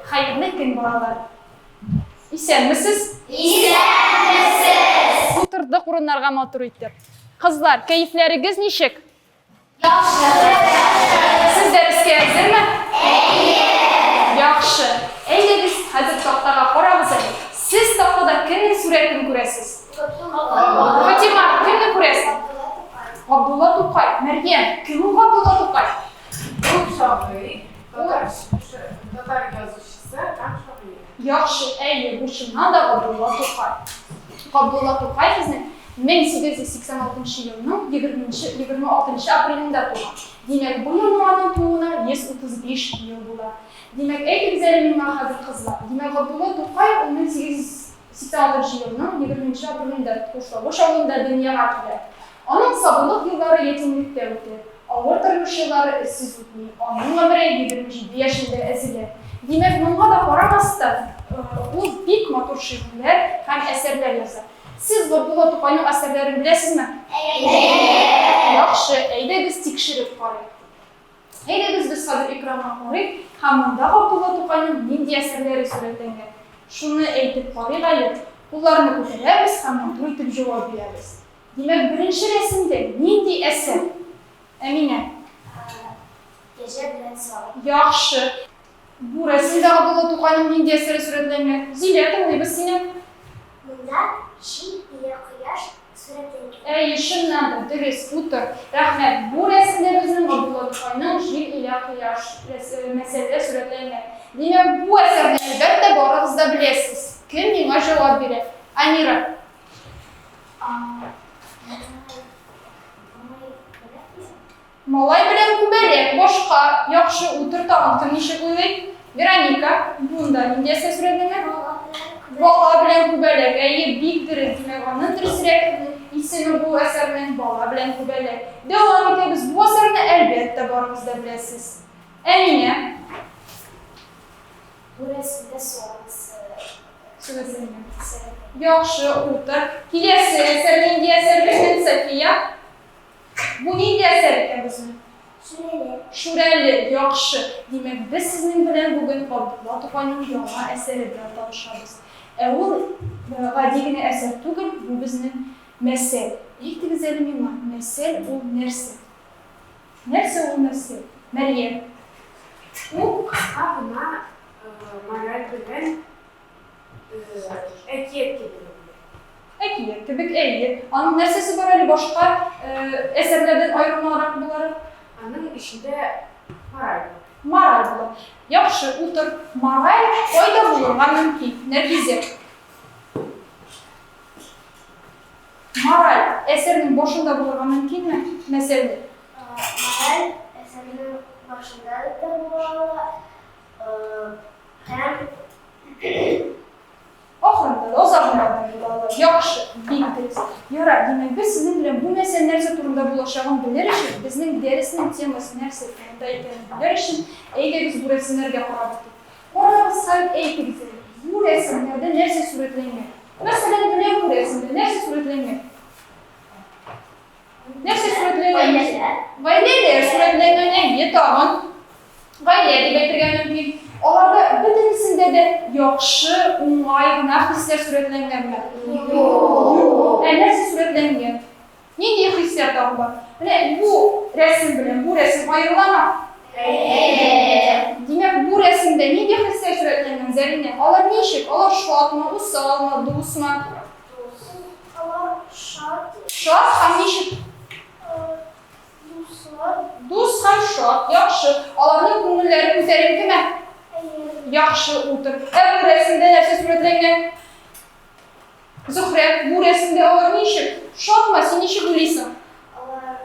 Хәерле көн, балалар! Исәнмесез! Исәнмесез! Утырдык урыннарга матур итеп. Кызлар, кәефләрегез ничек? Яхшы! Сез дәрескә әзерме? Әйе! Яхшы. Әйдәгез, хәзер тактага карагыз әле. Сез тактада кемнең сурәтен күрәсез? Фатима, кемне күрәсең? Габдулла Тукай. Мәрьям, кем ул Габдулла Тукай? Ул шагыйрь, татар татар язучысы һәм шагыйре. Яхшы, әйе, бу чыннан да Габдулла Тукай. Габдулла Тукай безнең 1886 нчы елның егерменче, 26 нчы апрелендә туган. Димәк, бу елның аның тууына 135 ел була. Димәк, әйтегез әле миңа хәзер, кызлар, димәк, Габдулла Тукай ул 1886 нчы елның 20 нче апрелендә Кушлавыч авылында дөньяга килә. Аның сабыйлык еллары ятимлектә үтә. Авыр тормыш еллары эзсез үтми, аның гомере 27 яшендә өзелә. Димәк, моңа да карамастан, ул бик матур шигырьләр һәм әсәрләр яза. Сез Габдулла Тукайның әсәрләрен беләсезме? Әйе! Яхшы, әйдәгез тикшереп карыйк. Әйдәгез без хәзер экранга карыйк һәм монда Габдулла Тукайның нинди әсәрләре сурәтләнгән, шуны әйтеп карыйк әле. Кулларны күтәрәбез һәм матур итеп җавап бирәбез. Димәк, беренче рәсемдә нинди әсәр? Әминә. Кәҗә белән сарык. Яхшы. Бу рәсемдә Габдулла Тукайның нинди әсәре сурәтләнгән? Зилә, тыңлыйбыз сине. Монда җил илә кояш сурәтләнгән. Әйе, чыннан да, дөрес, утыр. Рәхмәт. Бу рәсемдә безнең Габдулла Тукайның Җил илә кояш мәсәле сурәтләнгән. Димәк, бу әсәрне, әлбәттә, барыгыз да беләсез. Кем миңа җавап бирә? Амира. Малай белән күбәләк, башка, яхшы, утыр тагын, кем ничек уйлый? Вероника, бунда нинди әсәр сурәтләнгән? Бала белән күбәләк, әйе, бик дөрес, димәк, аның дөресрәк исеме бу әсәрнең Бала белән күбәләк. Дәвам итәбез, бу әсәрне, әлбәттә, барыгыз да беләсез. Әминә. Бу рәсемдә солнце сурәтләнгән. Яхшы, утыр. Киләсе әсәр нинди әсәр безнең, София? Бу нинди әсәр икән безнең? Шүрәле. Шүрәле, яхшы. Димәк, без сезнең белән бүген Габдулла Тукайның яңа әсәре белән танышабыз. Ә ул гади генә әсәр түгел, бу безнең мәсәл. Әйтегез әле миңа, мәсәл ул нәрсә? Нәрсә ул мәсәл? Мәрьям. Ул кыска гына мораль белән Әкият кебек. Әкият кебек, әйе. Аның нәрсәсе бар әле башка әсәрләрдән аермалырак буларак? Аның эчендә мораль була. Мораль була. Яхшы, утыр. Мораль кайда булырга мөмкин? Нәргизә. Мораль әсәрнең башында булырга мөмкинме? Мәсәлән. Мораль әсәрнең башында да була ала һәм Ахырында да, азагында да була ала. Яхшы, бик дөрес. Ярар, димәк, без сезнең белән бу мәсьәлә нәрсә турында булачагын белер өчен, безнең дәреснең темасы нәрсә турында икәнен белер өчен, әйдәгез бу рәсемнәргә карап үтик. Карагыз һәм әйтегез әле, бу рәсемнәрдә нәрсә сурәтләнгән? Мәсәлән, менә бу рәсемдә нәрсә сурәтләнгән? Нәрсә сурәтләнгән? Гаиләләр. Гаиләләр сурәтләнгән, әйе, тагын. Гаилә дип әйтергә мөмкин. Аларда бөтенесендә дә яхшы, уңай гына хисләр сурәтләнгәнме? Юк. Юк. Ә нәрсә сурәтләнгән? Нинди хисләр тагын бар? Менә бу рәсем белән бу рәсем аерыламы? Әйе. Димәк, бу рәсемдә нинди хисләр сурәтләнгән, Зәринә? Алар ничек? Алар шатмы, усалмы, дусмы? Дус. Алар шат. Шат һәм ничек? Дуслар. Дус һәм шат, яхшы. Аларның күңелләре күтәренкеме? Әйе. Яхшы, утыр. Ә бу рәсемдә нәрсә сурәтләнгән? Зөһрә, бу рәсемдә алар ничек? Шатмы? Син ничек уйлыйсың? Алар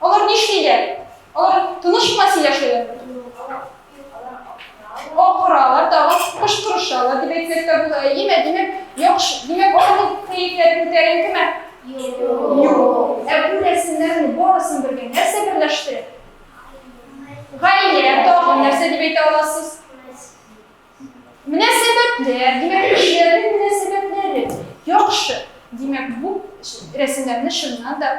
Алар нишлиләр? Алар тыныч кына сөйләшәләр. Юк, алар акыралар. Акыралар, тагын кычкырышалар дип әйтсәк тә була. Әйеме? Димәк, яхшы. Димәк, аларның кәефләре күтәренкеме? Юк. Юк. Ә бу рәсемнәрне барысын бергә нәрсә берләштерә? Гаилә. Тагын нәрсә дип әйтә аласыз? Мөнәсәбәтләр, димәк, кешеләрнең мөнәсәбәтләре яхшы. Димәк, бу рәсемнәрне чыннан да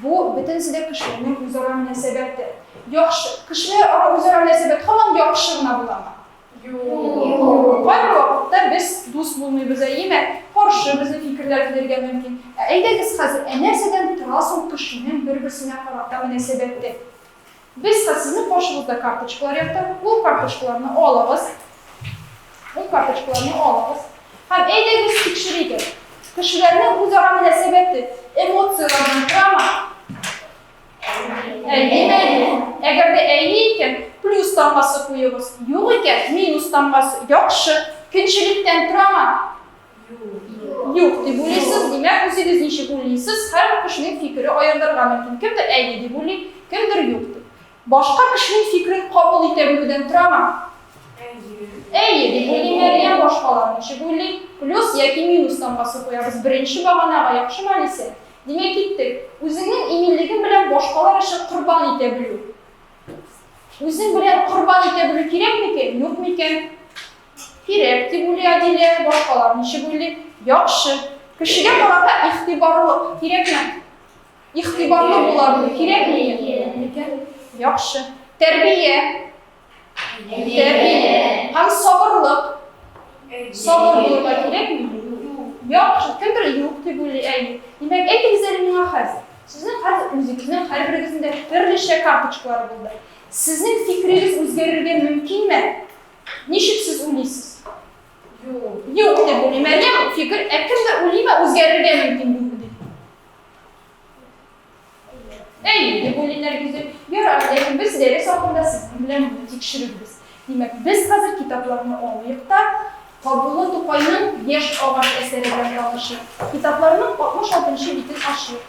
бу бөтенесе дә кешеләрнең үзара мөнәсәбәте. Яхшы. Кешеләр ара үзара мөнәсәбәт һаман яхшы гына буламы? Юк. Кайбер вакытта без дус булмыйбыз, әйеме? Каршы безнең фикерләр килергә мөмкин. Ә әйдәгез хәзер, ә нәрсәдән тора соң кешенең бер-берсенә карата мөнәсәбәте? Без хәзер сезнең каршыгызда карточкалар ята. Ул карточкаларны алыгыз. Ул карточкаларны алыгыз. Һәм әйдәгез тикшерик әле. Кешеләрнең үзара мөнәсәбәте эмоцияләрдән торамы? Әйеме, әйе. Әгәр дә әйе икән, плюс тамгасы куегыз. Юк икән, минус тамгасы. Яхшы. Көнчелектән торамы? Юк. Юк дип уйлыйсыз. Димәк, үзегез ничек уйлыйсыз, һәрбер кешенең фикере аерылырга мөмкин. Кемдер әйе дип уйлый, кемдер юк дип. Башка кешенең фикерен кабул итә белүдән торамы? Әйе. Әйе дип уйлый Мәрьям, башкалар ничек уйлый? Плюс яки минус тамгасы куябыз беренче баганага, яхшымы, Алисә? Димәк, киттек. Үзеңнең иминлегең белән башкалар өчен корбан итә белү. Үзең белән корбан итә белү кирәк микән, юк микән? Кирәк, дип уйлый Адилә. Башкалар ничек уйлый? Яхшы. Кешегә карата игътибарлык кирәкме? Игътибарлы була белү кирәкме микән? Яхшы. Тәрбия. Тәрбия. Һәм сабырлык. Сабыр булырга кирәкме? Яхшы. Кемдер юк дип уйлый, әйе. Димәк, әйтегез әле миңа хәзер. Сезнең хәзер үзегезнең һәрберегезнең дә төрлечә карточкалары булды. Сезнең фикерегез үзгәрергә мөмкинме? Ничек сез уйлыйсыз? Юк. Юк дип уйлыйм. Мәрьям, фикер, ә кемдер уйлыймы, үзгәрергә мөмкин бу дип? Әйе, дип уйлый Нәргизә. Ярар, ләкин без дәрес ахырында сезнең белән моны тикшерербез. Димәк, без хәзер китапларны алыйк та, Габдулла Тукайның Яшь агач әсәре белән танышыйк. Китапларның 66 нчы битен ачыйк.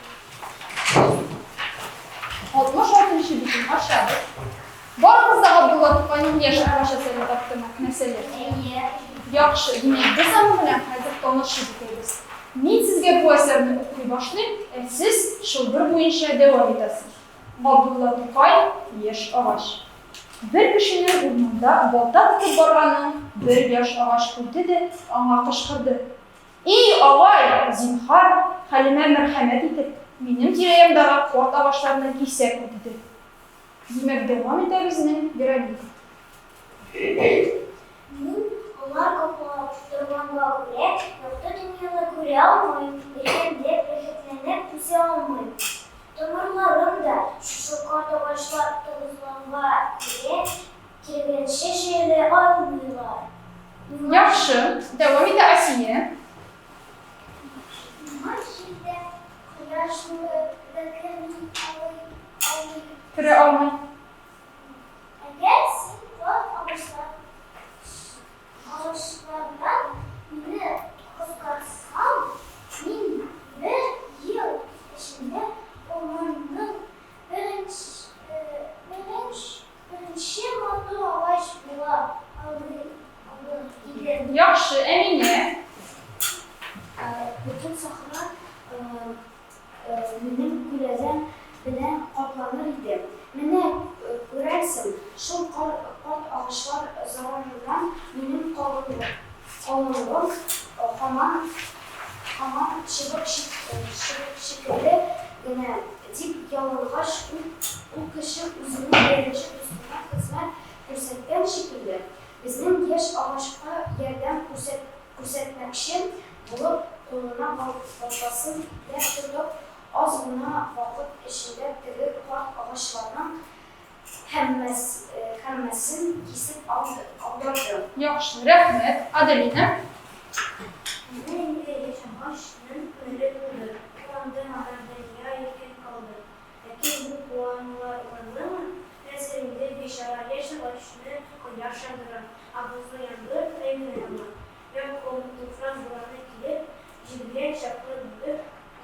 66 нчы битен ачабыз. Барыгыз да Габдулла Тукайның Яшь агач әсәрен таптымы? Нәрсәләр? Әйе. Яхшы, димәк, без аның белән хәзер танышып үтәбез. Мин сезгә бу әсәрне укый башлыйм, ә сез чылбыр буенча дәвам итәсез. Габдулла Тукай, Яшь агач. Бер кешенең урманда балта тотып барганын бер яшь агач күрде дә аңа кычкырды, И, агай, зинһар, хәлемә мәрхәмәт итеп, минем тирә-ягымдагы карт агачларны кисә күр, диде. Димәк, дәвам итә безнең Вероника. Мин, алар каплап торганга күрә, якты дөньяны күрә алмыйм, иркенләп, рәхәтләнеп үсә алмыйм. Тамырларым да, шушы карт агачлар тыгызланга күрә, кирәгенчә җәелә алмыйлар. Миңа. Яхшы, дәвам итә Асия. Миңа җил дә, кояш нуры да керми алмый. Керә алмый. Әгәр син карт агачлардан мине коткарсаң, мин бер ел эчендә урманның беренче матур агач була алыр идем. Яхшы, Әминә. Бөтен сахра Минем күләгәм белән капланыр иде. Менә күрәсең, шул карт агачлар зарарыннан минем калынлыгым һаман һаман чыбык шикелле генә, дип ялынгач, ул кеше үзенең беренче дустына хезмәт күрсәткән шикелле, безнең яшь агачка ярдәм күрсәтмәкче булып, кулына балтасын ипләп тотып, аз гына вакыт эчендә теге карт агачларның һәммәсен кисеп аударды. Яхшы, рәхмәт, Аделина. Менә инде яшь агачның күңеле тулды, ул анда матур дөнья иркен калды. Ләкин бу куанулар урынлымы? Хәзер инде бичара яшь агачны кояш яндыра, ә бозлы яңгыр кыен ява. Як ком, туфрак бураны килеп, җиргә чаклы бөгеп,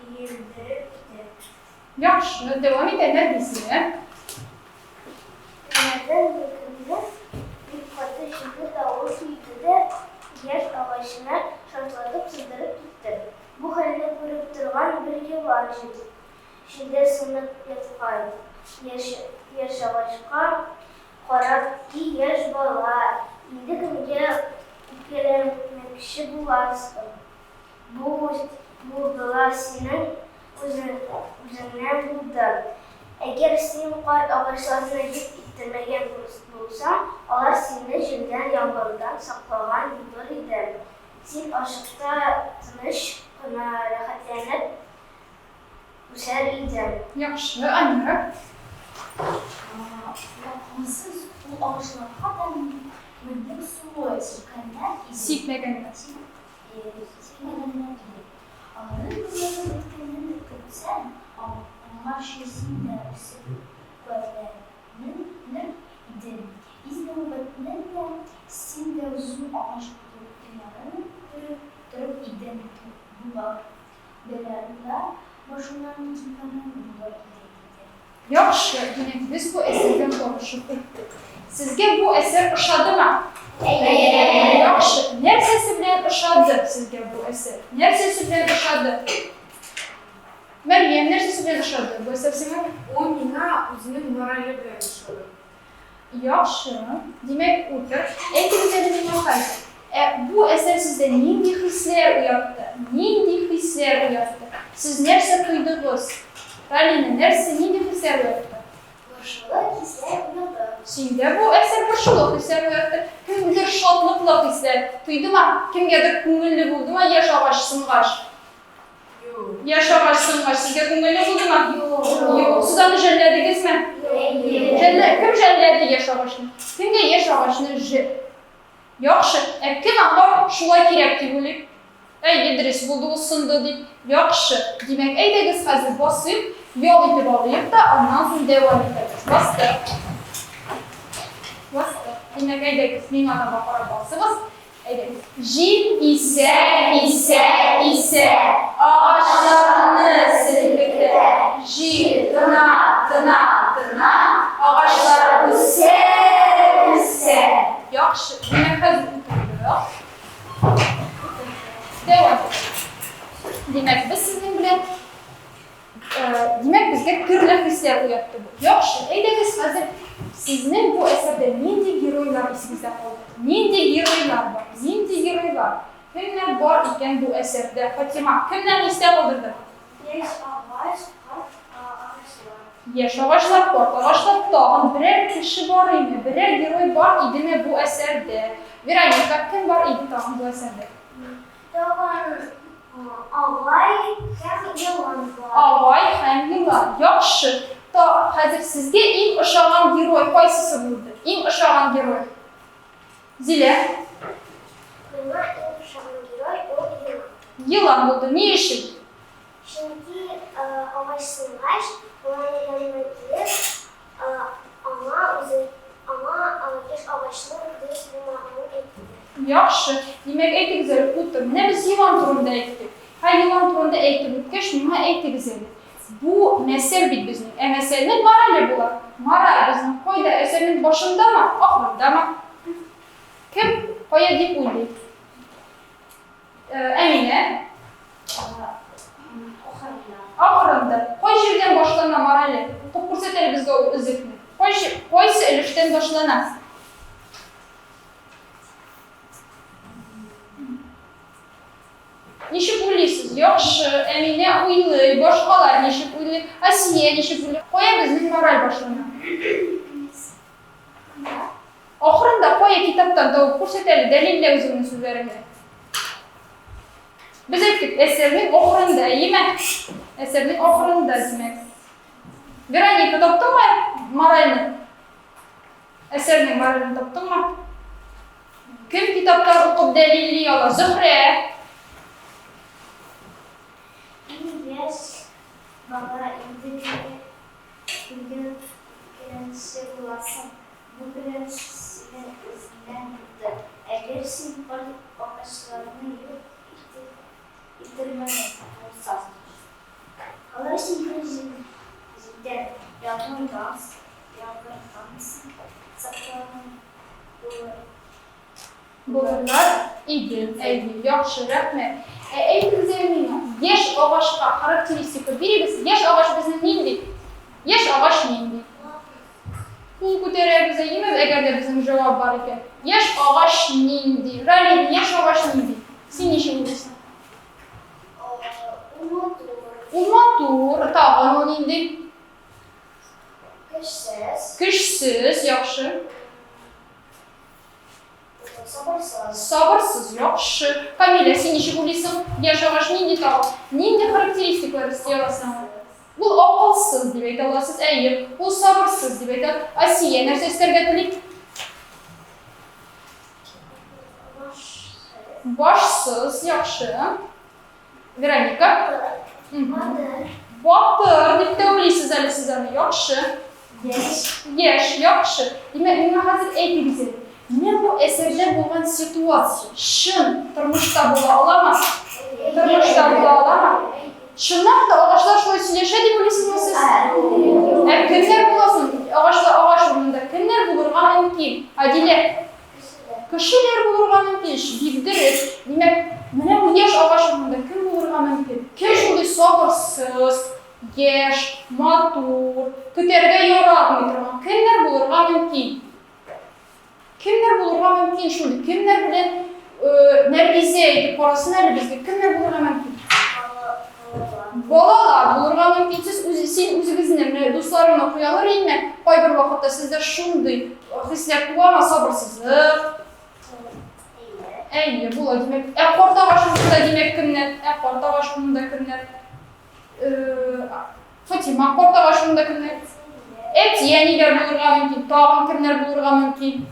иелдереп китә. Яхшы, дәвам итә Нәргизә. Көннәрдән бер көнне бик каты җилле давыл килде дә яшь агачны шартлатып сындырып китте. Бу хәлне күреп торган бер елан җилдә сынып яткан яшь агачка Карап, и яшь бала, инде кемгә үпкәләмәкче буласың? Бу бу бәла синең үзеңнән булды. Әгәр син карт агачларны юк иттермәгән булсаң, алар сине җилдән, яңгырдан саклаган булыр иде. Син ачыкта тыныч кына рәхәтләнеп үсәр идең. Яхшы, Амира. Вакансыз ул агачларга да мендәр суы сипкәннәр иде. Сипмәгәннәр. Сипмәгәннәр иде. Аларның гомере беткәнен көтсәң, аңарчы син дә үсеп куәтләнер идең. Из нәүбәтнең дә син дә зур агач булып дөньяны күреп торыр идең, бу бәлаләр башыңнан китмәгән булыр иде, диде. Яхшы, димәк, без бу әсәрдән танышып үттек. Сезгә бу әсәр ошадымы? Әйе. Яхшы, нәрсәсе белән ошады сезгә бу әсәр? Нәрсәсе белән ошады? Мәрьям, нәрсәсе белән ошады бу әсәр сиңа? Ул миңа үзенең морале белән ошады. Яхшы. Димәк, утыр. Әйтегез әле миңа хәзер. Ә бу әсәр сездә нинди хисләр уятты? Нинди хисләр уятты? Сез нәрсә тойдыгыз? Ралина, нәрсә, нинди хисләр уятты? Борчулы хисләр уятты. Синдә бу әсәр борчулы хисләр уятты. Кемдер шатлыклы хисләр тойдымы? Кемгәдер күңелле булдымы яшь агач сынгач? Юк. Яшь агач сынгач, сезгә күңелле булдымы? Юк. Юк. Сез аны жәлләдегезме? Әйе. Жәллә, кем жәлләде яшь агачны? Кемгә яшь агачны жәл? Яхшы. Ә кем аңа шулай кирәк дип уйлый? Әйе, дөрес булды, ул сынды дип. Яхшы. Димәк, әйдәгез хәзер басыйк, ял итеп алыйк та, аннан соң дәвам итәбез. Бастык. Бастык. Димәк, әйдәгез, миңа таба карап басыгыз. Әйдәгез. Җил исә, исә, исә, агачларны селкетә. Җил тына, тына, тына, агачлар үсә, үсә. Яхшы. Димәк, хәзер утырдык. Дәвам итәбез. Димәк, без сезнең белән Димәк, безгә төрле хисләр уятты бу. Яхшы, әйдәгез хәзер сезнең бу әсәрдә нинди геройлар исегездә калды? Нинди геройлар бар? Нинди геройлар? Кемнәр бар икән бу әсәрдә? Фатима, кемнәрне истә калдырды? Яшь агач, карт агачлар. Яшь агачлар, карт агачлар, тагын берәр кеше бар име? Берәр герой бар идеме бу әсәрдә? Вероника, кем бар иде тагын бу әсәрдә? Тагын агай һәм елан бар. Агай һәм елан. Яхшы. Та, хәзер сезгә иң ошаган герой кайсысы булды? Иң ошаган герой? Зилә. Миңа иң ошаган герой ул елан. Елан булды. Ни өчен? Чөнки агач сынгач, елан янына килеп, аңа үзе, аңа яшь агачның дөрес булмаганын әйтте. Яхшы. Димәк, әйтегез әле, утыр. Менә без елан турында әйттек. Һә, елан турында әйтеп үткәч, миңа әйтегез әле. Бу мәсәл бит безнең. Ә мәсәлнең морале була. Мораль безнең кайда? Әсәрнең башындамы, ахырындамы? Кем кая дип уйлый? Әминә. Ахырында. Ахырында. Кай җирдән башлана морале? Укып күрсәт әле безгә ул өзекне. Кай, кайсы өлештән башлана? Ничек уйлыйсыз? Яхшы, Әминә уйлый, башкалар ничек уйлый? Асия ничек уйлый? Кая безнең мораль башлана? Ахырында кая китаптан табып күрсәт әле, дәлиллә үзеңнең сүзләреңне. Без әйттек, әсәрнең ахырында, әйеме? Әсәрнең ахырында, димәк. Вероника, таптыңмы моральны? Әсәрнең морален таптыңмы? Кем китаптан укып дәлилли ала? Зөһрә. Иң яшь бала инде Үлгән келәмче буласың, бу келәмче синең үзеңнән булды. Әгәр син карт агачларны юк иттермәгән булсаң, алар сине җилдән, яңгырдан саклаган булыр. Булырлар иде. Әйе, яхшы, рәхмәт. Ә әйтегез әле миңа, яшь агачка характеристика бирегез. Яшь агач безнең нинди? Яшь агач нинди? Кул күтәрәбез, әйеме, әгәр дә безнең җавап бар икән. Яшь агач нинди? Ралин, яшь агач нинди? Син ничек уйлыйсың? Ул матур. Ул матур. Тагын ул нинди? Көчсез. Көчсез, яхшы. Сабырсыз. Сабырсыз, яхшы. Камилә, син ничек уйлыйсың? Яшь агач нинди тагын? Нинди характеристикалар өсти аласың аңа? Ул акылсыз дип әйтә аласыз, әйе. Ул сабырсыз дип әйтә. Асия нәрсә өстәргә тели? Башсыз. Башсыз, яхшы. Вероника? Батыр. Батыр дип тә уйлыйсыз әле сез аны. Яхшы. Яшь. Яшь, яхшы. Димәк, миңа хәзер әйтегез әле. Менә бу әсәрдә булган ситуация чын тормышта була аламы? Тормышта була аламы? Чынлап та агачлар шулай сөйләшә дип уйлыйсызмы сез? Ә кемнәр була соң? Агачлар агач урынында кемнәр булырга мөмкин? Адилә. Кешеләр булырга мөмкин, бик дөрес. Димәк, менә бу яшь агач урынында кем булырга мөмкин? Кем шундый сабырсыз, яшь, матур, көтәргә яратмый торган кемнәр булырга мөмкин? Кемнәр булырга мөмкин шундый? Кемнәр белән Нәргизә әйтеп карасын әле безгә, кемнәр булырга мөмкин? Балалар булырга мөмкин. Сез үз, син үзегезне, менә дусларыңны куя алыр идеңме? Кайбер вакытта сездә шундый хисләр туамы, сабырсызлык? Әйе, була, димәк. Ә карт агач урынында, димәк, кемнәр? Ә карт агач урынында кемнәр? Фатима, карт агач урынында кемнәр? Әти-әниләр булырга мөмкин. Тагын кемнәр булырга мөмкин?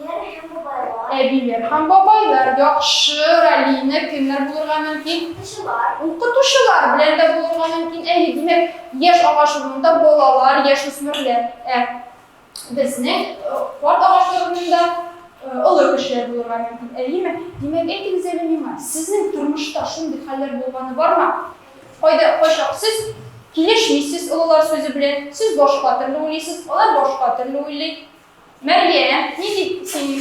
Әбиләр һәм бабайлар. Әбиләр һәм бабайлар. Яхшы, Ралина, кемнәр булырга мөмкин? Укытучылар. Укытучылар белән дә булырга мөмкин. Әйе, димәк, яшь агач урынында балалар, яшүсмерләр. Ә безнең карт агач урынында олы кешеләр булырга мөмкин. Әйеме? Димәк, әйтегез әле миңа, сезнең тормышта шундый хәлләр булганы бармы? Кайда, кайчак сез килешмисез олылар сүзе белән, сез башка төрле уйлыйсыз, алар башка төрле уйлый. Мәрьям, ни дип син?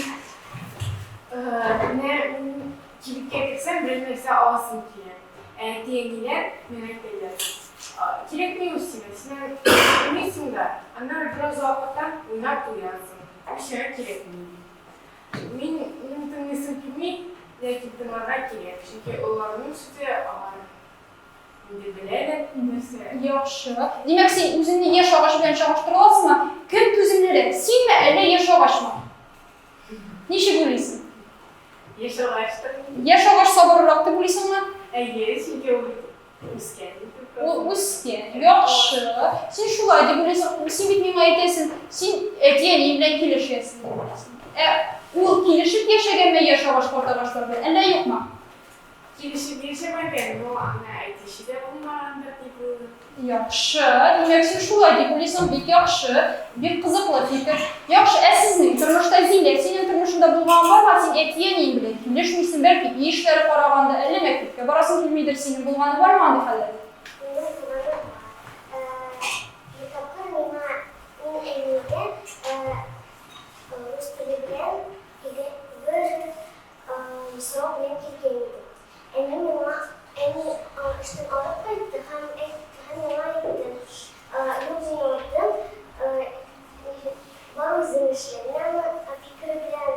Менә мин кибеткә керсәм, берәр нәрсә аласым килә. Ә әти-әниләр миңа әйтәләр, Кирәкми ул сиңа, син аны уйныйсың да, аннары бераз вакыттан уйнап туясың, ул сиңа кирәкми, ди. Мин, минем тыңлыйсым килми, ләкин тыңларга кирәк, чөнки олыларның сүзе алар инде беләләр нәрсә. Яхшы. Димәк, син үзеңне яшь агач белән чагыштыра аласыңмы? Кем түземлерәк, синме, әллә яшь агачмы? Ничек уйлыйсың? Яшь агачтыр. Яшь агач сабыррак дип уйлыйсыңмы? Әйе, чөнки ул үскән. Ул үскән. Яхшы. Син шулай дип уйлыйсың. Син бит миңа әйтәсең, син әти-әниең белән килешәсең дип уйлыйсың. Ә ул килешеп яшәгәнме яшь агач карт агачлар белән, әллә юкмы? Килешеп яшәмәгән, но аны әйтүче дә булмагандыр дип уйлыйм. Яхшы, димәк, син шулай дип уйлыйсың, бик яхшы, бик кызыклы фикер. Яхшы, ә сезнең тормышта, Зилә, синең тормышыңда булган бармы, син әти-әниең белән килешмисең, бәлки өй эшләре караганда, әллә мәктәпкә барасың килмидер, синең булганы бармы андый хәлләр? Минем булганы бар. Бер тапкыр миңа, мин әнигә рус теле белән бер Сорау белән килгән идем. Әни миңа, әни эштән арып кайтты һәм әйтте, һәм миңа әйтте, Юк, мин ардым, бар үзең эшлә. Мин аны фикере белән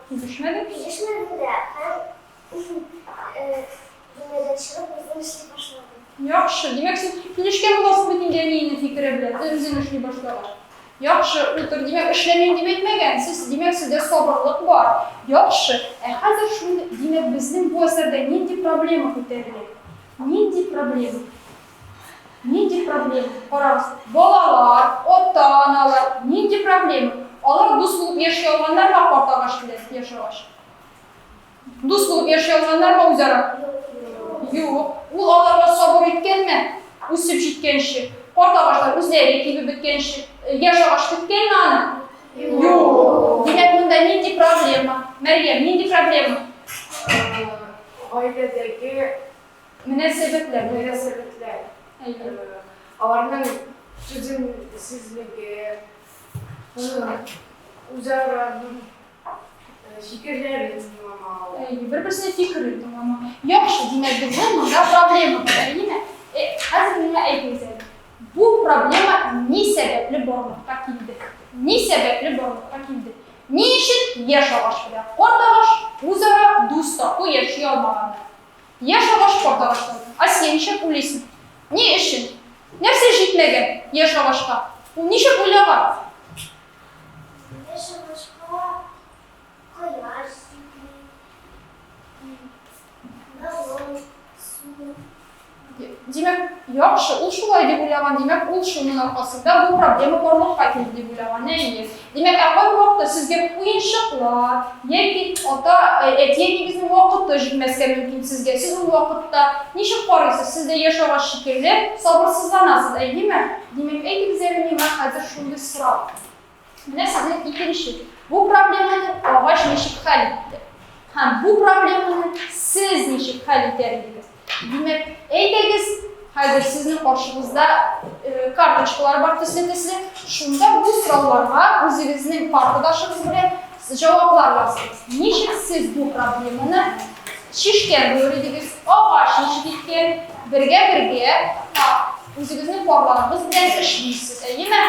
Килешмәдең? Килешмәдем дә һәм бүлмәдән чыгып үзем эшли башладым. Яхшы, димәк, син килешкән буласың бит инде әниеңнең фикере белән, үзең эшли башлагач. Яхшы, утыр, димәк, эшләмим дип әйтмәгән, сез, димәк, сездә сабырлык бар. Яхшы. Ә хәзер шундый, димәк, безнең бу әсәрдә нинди проблема күтәрелә? Нинди проблема? Нинди проблема? Карагыз, балалар, ата-аналар, нинди проблема? Алар дус булып яши алганнармы карт агач белән яшь агач? Дус булып яши алганнармы үзара? Юк. Ул аларга сабыр иткәнме? Үсеп җиткәнче. Карт агачлар үзләре кибеп беткәнче. Яшь агач көткәнме аны? Юк. Димәк, монда нинди проблема? Мәрьям, нинди проблема? Гаиләдәге мөнәсәбәтләр. Мөнәсәбәтләр. Аларның түземсезлеге, үзара Фикерләрен тыңламау. Әйе, бер-берсенең фикерен тыңламау. Яхшы, димәк, безнең монда проблема бар, әйеме? Э, хәзер миңа әйтегез әле. Бу проблема ни сәбәпле барлыкка килде? Ни сәбәпле барлыкка килде? Ни өчен яшь агач белән карт агач үзара дус тату яши алмаганнар? Яшь агач карт агачлардан. Асия, ничек уйлыйсың? Ни өчен? Нәрсә җитмәгән яшь агачка? Ул ничек уйлаган? Яшь агачка кояш җитми, давыл, су. Димәк, яхшы, ул шулай дип уйлаган, димәк, ул шуның аркасында бу проблема барлыкка килде дип уйлаган, әйе. Димәк, ә кайвакытта сезгә уенчыклар яки ата, әти-әниегезнең вакыты җитмәскә мөмкин сезгә. Сез ул вакытта ничек карыйсыз? Сез дә яшь агач шикелле сабырсызланасыз, әйеме? Димәк, әйтегез әле миңа хәзер шундый сорау. Менә сезнең икенче. Бу проблеманы агач ничек хәл итте? Һәм бу проблеманы сез ничек хәл итәр идегез? Димәк, әйдәгез, хәзер сезнең каршыгызда карточкалар бар төсле-төсле. Шунда бу сорауларга үзегезнең партадашыгыз белән җаваплар языгыз. Ничек сез бу проблеманы чишкән булыр идегез? Агач ничек иткән? Бергә-бергә үзегезнең парларыгыз белән эшлисез, әйеме?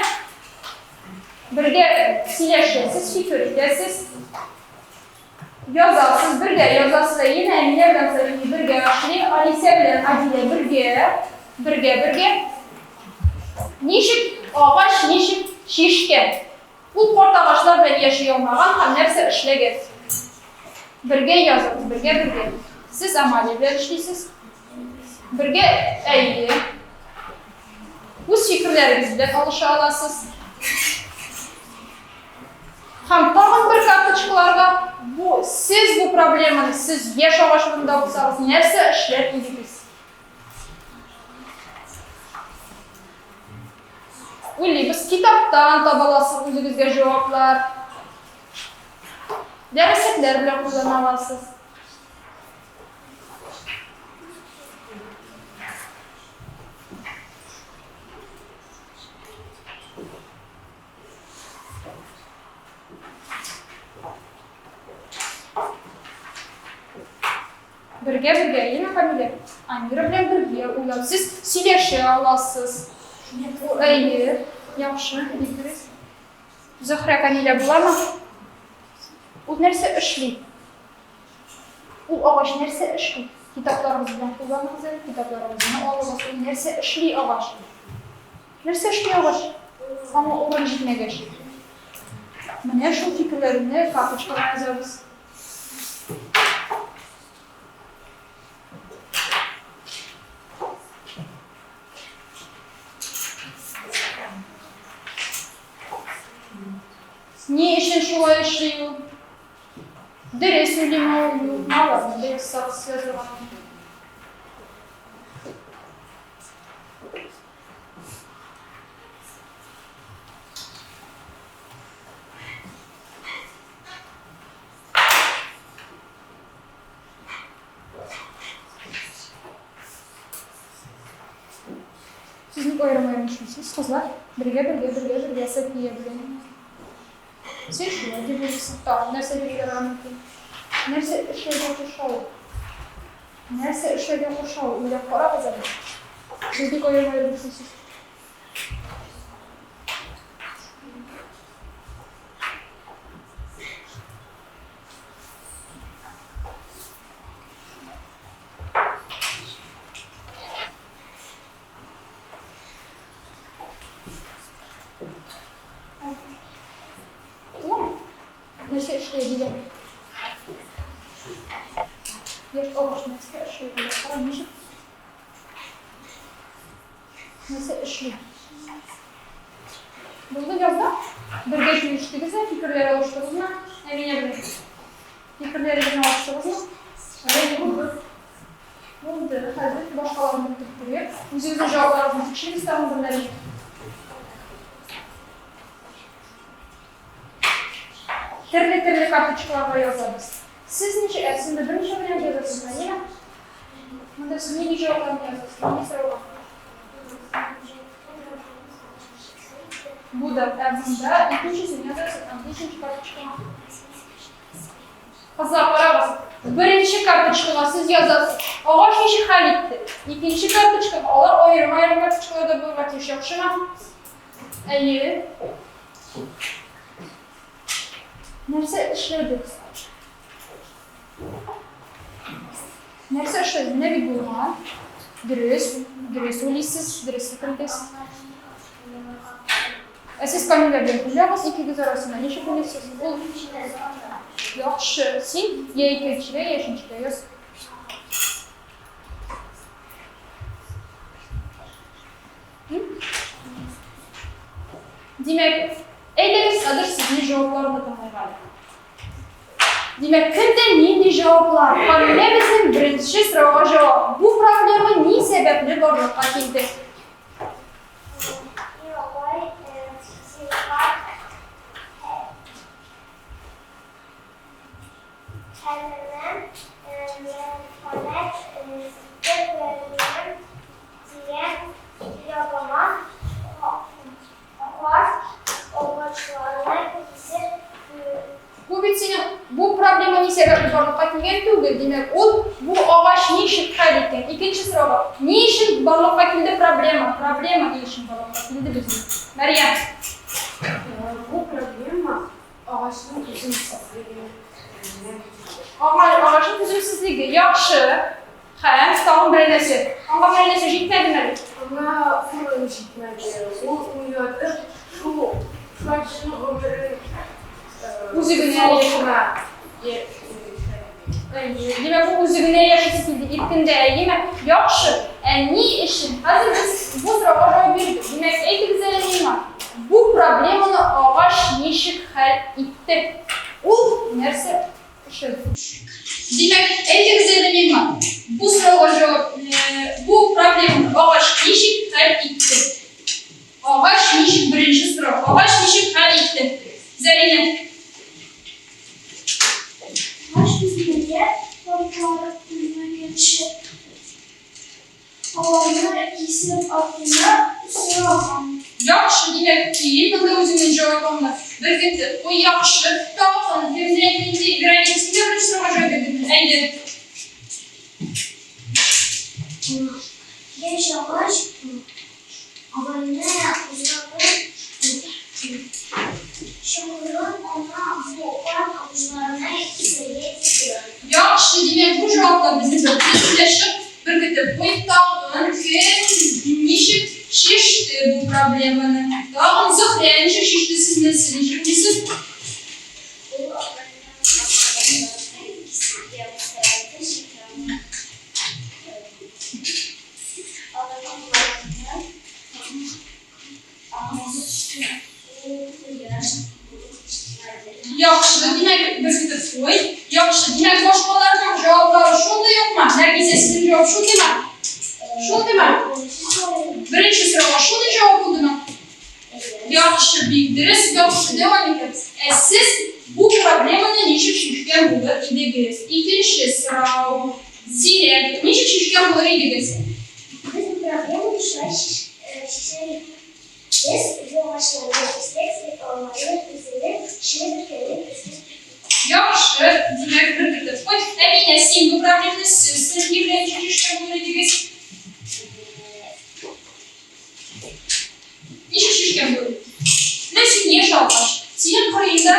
Бергә сөйләшәсез, фикер итәсез. Язасыз, бергә язасыз, әйеме? Әминә белән Сафия бергә эшли, Алисә белән Адилә бергә, бергә, бергә. Ничек агач ничек чишкән? Ул карт агачлар белән яши алмаган һәм нәрсә эшләгән? Бергә языгыз, бергә, бергә. Сез Амалия белән эшлисез. Бергә, әйе. Үз фикерләрегез белән алыша аласыз. Һәм тагын бер карточкаларга бу сез бу проблеманы, сез яшь агач урынында булсагыз, нәрсә эшләр идегез? Уйлыйбыз, китаптан таба аласыз үзегезгә җаваплар. Дәреслекләр белән куллана аласыз. Бергә бергә, әйеме, Камилә? Амира белән бергә уйлап, сез сөйләшә аласыз. Әйе, яхшы, бик дөрес. Зөһрә Камилә буламы? Ул нәрсә эшли? Ул агач нәрсә эшли? Китапларыгыз белән кулланыгыз әле, китапларыгызны алыгыз. Ул нәрсә эшли агач? Нәрсә эшли агач? Аңа урын җитмәгәч. Менә шул фикерләрне карточкага язабыз. Ни өчен шулай эшли ул? Дөрес уйлыймы ул, юкмы, аларны да язсагыз язырга мөмкин. Сез ник аерым-аерым эшлисез, кызлар? Бергә, бергә, бергә, бергә, София белән. Син шулай дип уйлыйсың. Тагын нәрсә дип уйларга мөмкин? Нәрсә эшләргә куша ул? Нәрсә эшләргә куша ул? Уйлап карагыз әле. Сез бик аерым-аерым эшлисез. Нәрсә эшли дигән? Яшь агач нәрсә эшли? Кара, ничек? Нәрсә эшли? Булды язда? Бергә килештегезме, фикерләр алыштыгызмы? Әминә белән. Фикерләрегезне алыштыгызмы? Әллә юкмы? Булды. Хәзер башкаларны көтеп торыйк. Үзегезнең җавапларыгызны тикшерегез тагын бер мәлне. Төрле-төрле карточкаларга язабыз. Сез ничә, ә сез монда берничә вариант язасыз, әйеме? Монда сез нинди җавапларны язасыз? Нинди сорауга? Бу да, ә монда икенчесен язасыз, һәм өченче карточкага. Кызлар, карагыз. Беренче карточкага сез язасыз. Агач ничек хәл итте? Икенче карточкага алар аерым-аерым карточкаларда булырга тиеш, яхшымы? Әйе. Нәрсә эшләде? Нәрсә эшләде? Менә бит булган. Дөрес. Дөрес уйлыйсыз, дөрес фикер итәсез. Ә сез Камилә белән хуҗагыз икегез арасында ничек уйлыйсыз? Ул Яхшы. Син я икенчегә, я өченчегә яз. Димәк, әйдәгез хәзер сезнең җавапларны тыңлыйк әле. Димәк, кемдә нинди җаваплар? Камилә безнең беренче сорауга җавап. Бу проблема ни сәбәпле барлыкка килде? Хәленә мәрхәмәт итеп бәрелгән дигән ягыма карт агачларны кисеп Бу бит синең бу проблема ни сәбәпле барлыкка килгән түгел. Димәк, ул бу агач ничек хәл иткән? Икенче сорауга, ни өчен барлыкка килде проблема? Проблема ни өчен барлыкка килде безнең? Мәрьям. Бу проблема Агачның түземсезлеге менә. Ага, агачның түземсезлеге. Яхшы. Һәм тагын берәр нәрсә. Аңа берәр нәрсә җитмәдеме әле? Аңа урын җитмәде. Ул уйлатып, шул шулай гомерен үзе генә яши. Әйе, димәк, ул үзе генә яшисе килде, иркендә, әйеме? Яхшы. Ә ни өчен? Хәзер без бу сорауга җавап бирдек. Димәк, әйтегез әле миңа, бу проблеманы агач ничек хәл итте? Ул нәрсә эшләде? Димәк, әйтегез әле миңа, бу сорауга җавап, бу проблеманы агач ничек хәл итте? Агач ничек, беренче сорау, агач ничек хәл итте? Зәринә. Агач үзенә картлар үлмәгәнче, аларны кисеп атуны сораган. Яхшы, димәк, кил, монда үзеңнең җавабыңны беркетеп куй. Яхшы. Тагын кемнән нинди? Вероника, син дә беренче сорауга җавап бирдеңме? Әйдә. Яшь агач Абайны кузгатып, чокырын ана бу карт абыйларына кисәргә диде. Яхшы, димәк, бу җавапны безнең бер көн дә чык беркетеп куй. Тагын кем ничек чиште бу проблеманы? Тагын Зөһрә ничек чиште, сез нәрсә ничек уйлыйсыз? Ул абайның агачларны кисәргә сорады, чыкармады. Яхшы, димәк, беркетеп куй. Яхшы, димәк, башкаларның җаваплары шундый укмы? Нәргизә, сезнең җавап шундыймы? Шундыймы? Беренче сорауга шундый җавап булдымы? Яхшы, бик дөрес, яхшы, дәвам итәбез. Ә сез бу проблеманы ничек чишкән булыр идегез? Икенче сорау. Зилә, ничек чишкән булыр идегез? Без бу проблеманы шулай чишәр идек. Без бу агачларны кистек, тик аларның үзенең череп беткәнен төссез иттек. Яхшы, димәк, беркетеп куй. Әминә, син бу проблеманы сез Сергей белән ничек чишкән булыр идегез? Ничек чишкән булыр идегез? Менә син яшь алкаш. Синең кырыеңда,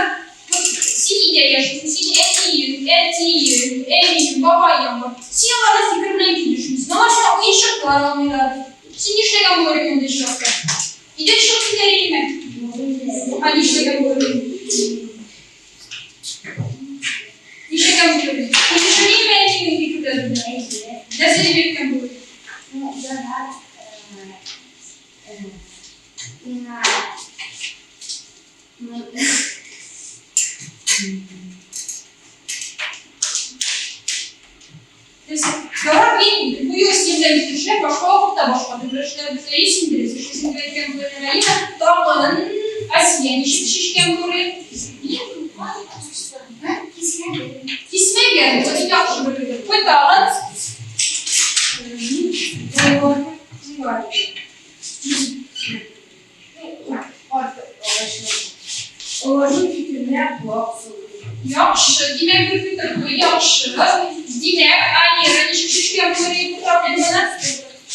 син өйдә яшисең, синең әниең, әтиең, әбиең, бабаең бар. Син аларның фикере белән килешмисең. Алар сиңа уенчыклар алмыйлар. Син нишләгән булыр идең мондый очракта? Өйдән чыгып китәр идеңме? Ә нишләгән булыр идең? Нишләгән булыр идең? Килешер идеңме әниеңнең фикерләре белән? Нәрсә дип әйткән булыр идең? Ну, ярар, миңа Ярар, мин бу юлы синең белән килешәм, башка вакытта башка төрле эшләрбез. Әйе, син дөрес эшлисең, дип әйткән булыр Рәимә. Тагын Асия ничек чишкән булыр? Кисмәгән, бу яхшы бер Куй тагын. Аларның фикеренә колак салу. Яхшы, димәк, бер фикер бу яхшы. Димәк, Анира ничек чишкән булыр иде бу проблеманы?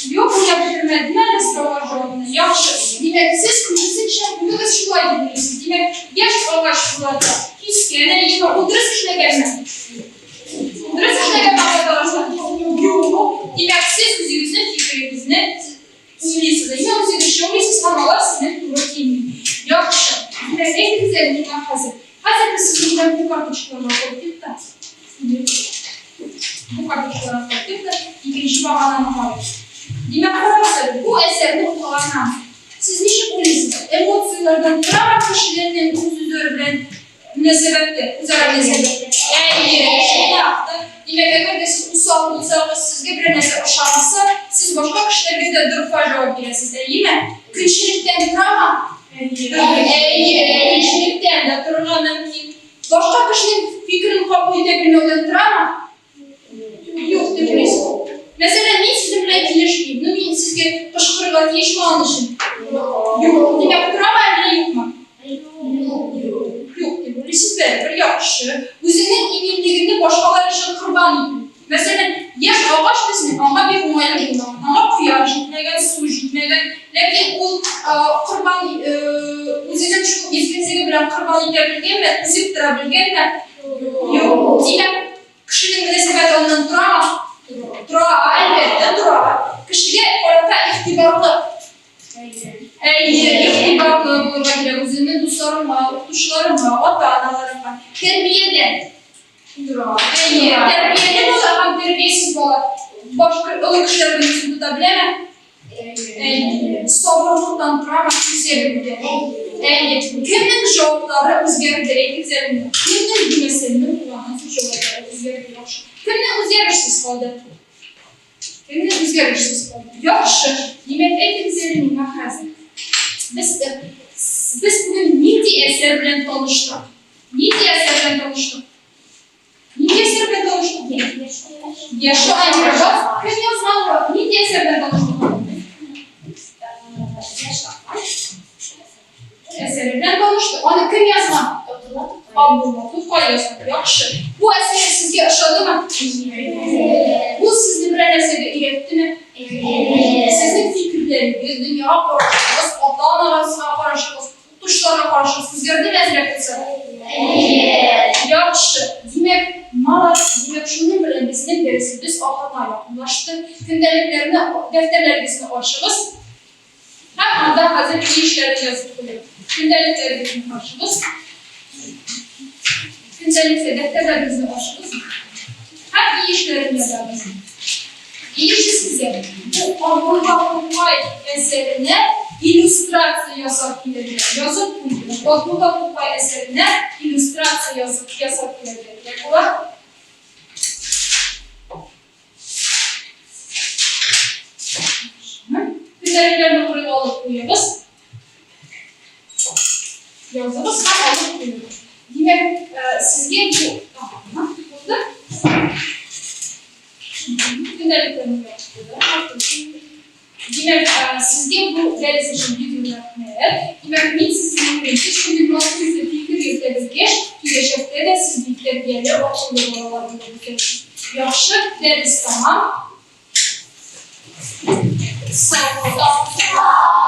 Юк, уйлап бетермәдем әле сорауга җавапны. Яхшы. Димәк, сез күбесенчә күбегез шулай дип уйлыйсыз. Димәк, яшь агач була да кискән, әйеме? Ул дөрес эшләгәнме? Дөрес эшләгәнме, апа-абыйлар? Юк. Димәк, сез үзегезнең фикерегезне, сез Әйме үзегезчә уйлыйсыз һәм алар сезнең туры килми. Яхшы. Димәк, әйтегез әле миңа хәзер. Хәзер без сезнең белән бу карточкаларга кайтыйк та. Бу карточкаларга кайтыйк та, икенче багананы карыйк. Димәк, карагыз әле, бу әсәрне укыганнан сез ничек уйлыйсыз? Эмоцияләрдән торамы кешеләрнең үз-үзләре белән Мөнәсәбәттә, үзара мөнәсәбәттә. Әйе, чынлап та. Димәк, әгәр дә сез усал булсагыз, сезгә берәр нәрсә ошамаса, сез башка кешеләргә дә дорфа җавап бирәсез, әйеме? Көнчелектән торамы? Әйе, көнчелектән дә торырга мөмкин. Башка кешенең фикерен кабул итә белмәүдән торамы? Юк, дип уйлыйсыз. Мәсәлән, мин сезнең белән килешмим. Ну, мин сезгә кычкырырга тиешме аның өчен? Юк. Димәк, торамы әллә юкмы? Юк. Юк, дип уйлыйсыз, бәребер яхшы. Үзеңнең иминлегеңне башкалар өчен корбан итү. Мәсәлән, яшь агач безнең аңа бик уңайлы булмаган. Аңа кояш җитмәгән, су җитмәгән. Ләкин ул корбан үзенең шул иркенлеге белән корбан итә белгәнме, түзеп тора белгәнме? Юк. Димәк, кешенең мөнәсәбәте аннан торамы? Тора, әлбәттә, тора. Кешегә карата игътибарлы. Әйе, игътибарлы булырга кирәк үзеңнең дусларыңа, укытучыларыңа, ата-аналарыңа. Тәрбиядән тора. Әйе, тәрбияле бала һәм тәрбиясез бала башка олы кешеләр белән үзен тота беләме? Әйе. Сабырлыктан торамы, түзә белүдән? Әйе. Кемнең җаваплары үзгәрде? Әйтегез әле миңа. Кемнең бу мәсьәләне укыганнан соң җаваплары үзгәрде? Яхшы. Кемнең үзгәрешсез калды? Кемнең үзгәрешсез калды? Яхшы. Димәк, әйтегез әле миңа хәзер. Без без бүген нинди әсәр белән таныштык? Нинди әсәр белән таныштык? Нинди әсәр белән таныштык? Яшь агач. Кем язган ул? Нинди әсәр белән таныштык? Яшь агач. Әсәре белән таныштык. Аны кем язган? Абдулла Тукай язган. Яхшы. Бу әсәр сезгә ошадымы? Ул сезне берәр нәрсәгә өйрәттеме? Сезнең фикерләрегез, дөньяга карашыгыз, ата-анагызга карашыгыз, Укытучыларга карашыгыз үзгәрдеме әзрәк булса да? Әйе. Яхшы. Димәк, молодцы. Димәк, шуның белән безнең дәресебез ахырына якынлашты. Көндәлекләрне, дәфтәрләрегезне ачыгыз. Һәм анда хәзер өй эшләрен язып куегыз. Көндәлекләрегезне ачыгыз. Көндәлекле дәфтәрләрегезне ачыгыз. Һәм өй эшләрен язабыз. Өй эше сезгә бу Абдулла Тукай әсәренә иллюстрация ясап килергә, язып куйдым. Габдулла Тукай әсәренә иллюстрация язып, ясап килергә кирәк була. Көндәлекләрне кырыйга алып куегыз. Языгыз һәм алып куегыз. Димәк, сезгә бу булды. Димәк, сезгә бу дәрес өчен бик зур рәхмәт. Димәк, мин сезнең белән шундый матур итеп фикер йөртә белгәч, киләчәктә дә сез бик тәрбияле, акыллы балалар булып үсәрсез. Яхшы, дәрес тәмам. Сау булыгыз.